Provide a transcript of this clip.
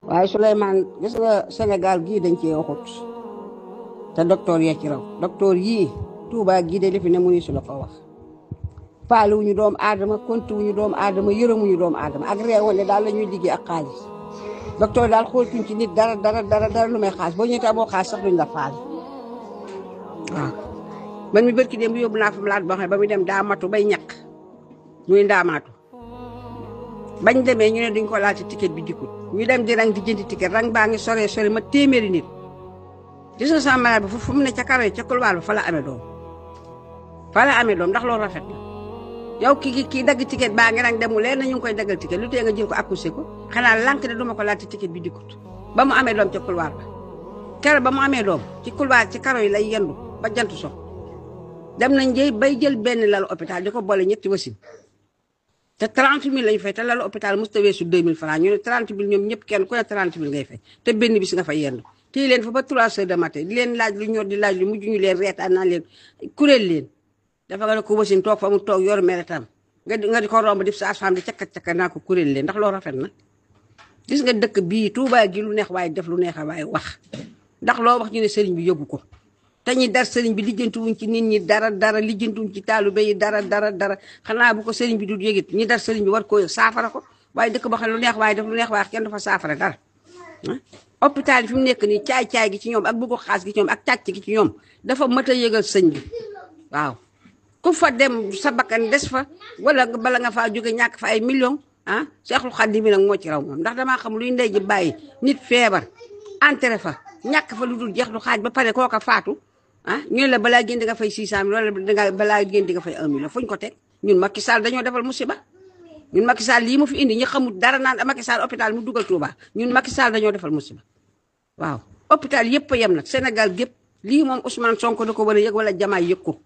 waaye Souleymane gis nga Sénégal gii dañ cee waxut te docteur yee ci raw docteur yii Touba gii de li fi ne mu su la ko wax faale wuñu doomu aadama konti wuñu doomu aadama yërëmuñu doomu aadama ak réewale daal la ñuy liggéey ak xaalis docteur daal xooltuñ ci nit dara lu may xaalis boo ñëwee boo xaalis sax duñ la faale waaw. man mi bërki dem yóbbu naa fa malade boo xam ne ba muy dem daa matu bay ñàkk muy ndaamaatu bañ demee ñu ne duñ ko laal ci ticket bi dikkut ñu dem di rang di jëndi ticket rang baa ngi sore ma téeméeri nit gis nga sama malade bi fu mu ne ca karo yi ca couloir ba fa la amee doom ndax loolu rafet na yow kii dagg ticket baa ngi rang dem mu leer na ñu ngi koy daggal ticket lu tee nga jël ko accouché ko xanaa lànk ne duma ko laal ci ticket bi dikkut ba mu amee doom ca couloir ba kere ba mu amee doom ci couloir ci karo yi lay yendu ba jant so dem nañ bay jël benn lalu hôpital di ko boole ñetti wasin te 30 000 lañu fay te lalu hôpital mosut a weesu 2000 francs ñu ne 30 000 ñoom ñëpp kenn ku ne 30 000 ngay fay te benn bis nga fay yendu téye leen fa ba 3 heures de matin di leen laaj lu ñor di laaj lu mujj ñu leen reetaan naan leen kuréel leen dafa nga ne ko wasin toog fa mu toog yor meretam nga di ko romb di sage-femme di cakkat naa ko kuréel leen ndax loolu rafet na gis nga dëkk bii Touba gi lu neex waaye def lu neex waaye wax ndax loo wax ñu ne sëriñ bi yóbbu ko te ñi dar sëriñ bi lijjantiwuñ ci nit ñi dara lijjantiwuñ ci taalibe yi dara xanaa bu ko sëriñ bi du yëgit ñi dar sëriñ bi war ko saafara ko waaye dëkk ba xam lu neex waaye def lu neex waaye kenn dafa saafara dara hôpital yi fi mu nekk nii caay-caay gi ci ñoom ak bëggu xaas gi ci ñoom ak càcc gi ci ñoom dafa mat a yëgal sëñ bi waaw ku fa dem sa bakkan des fa wala bala nga faa jóge ñàkk fa ay millions Seexul Xadiim bi nag moo ci raw moom ndax damaa xam luy ndey ji bàyyi nit feebar entré fa ñàkk fa lu dul jeex du xaaj ba pare kooka faatu ñu ne la balaa génn di nga fay 600 000 wala balaa génn di nga fay 1 million fuñ ko teg ñun Macky Sall dañoo defal musiba ñun Macky Sall lii mu fi indi ñu xamul dara naan Macky Sall hôpital mu dugal Touba ñun Macky Sall dañoo defal musiba waaw hôpital yëpp a yem nag Sénégal gépp lii moom Ousmane Sonko da ko war a yëg wala Diomaye yëg ko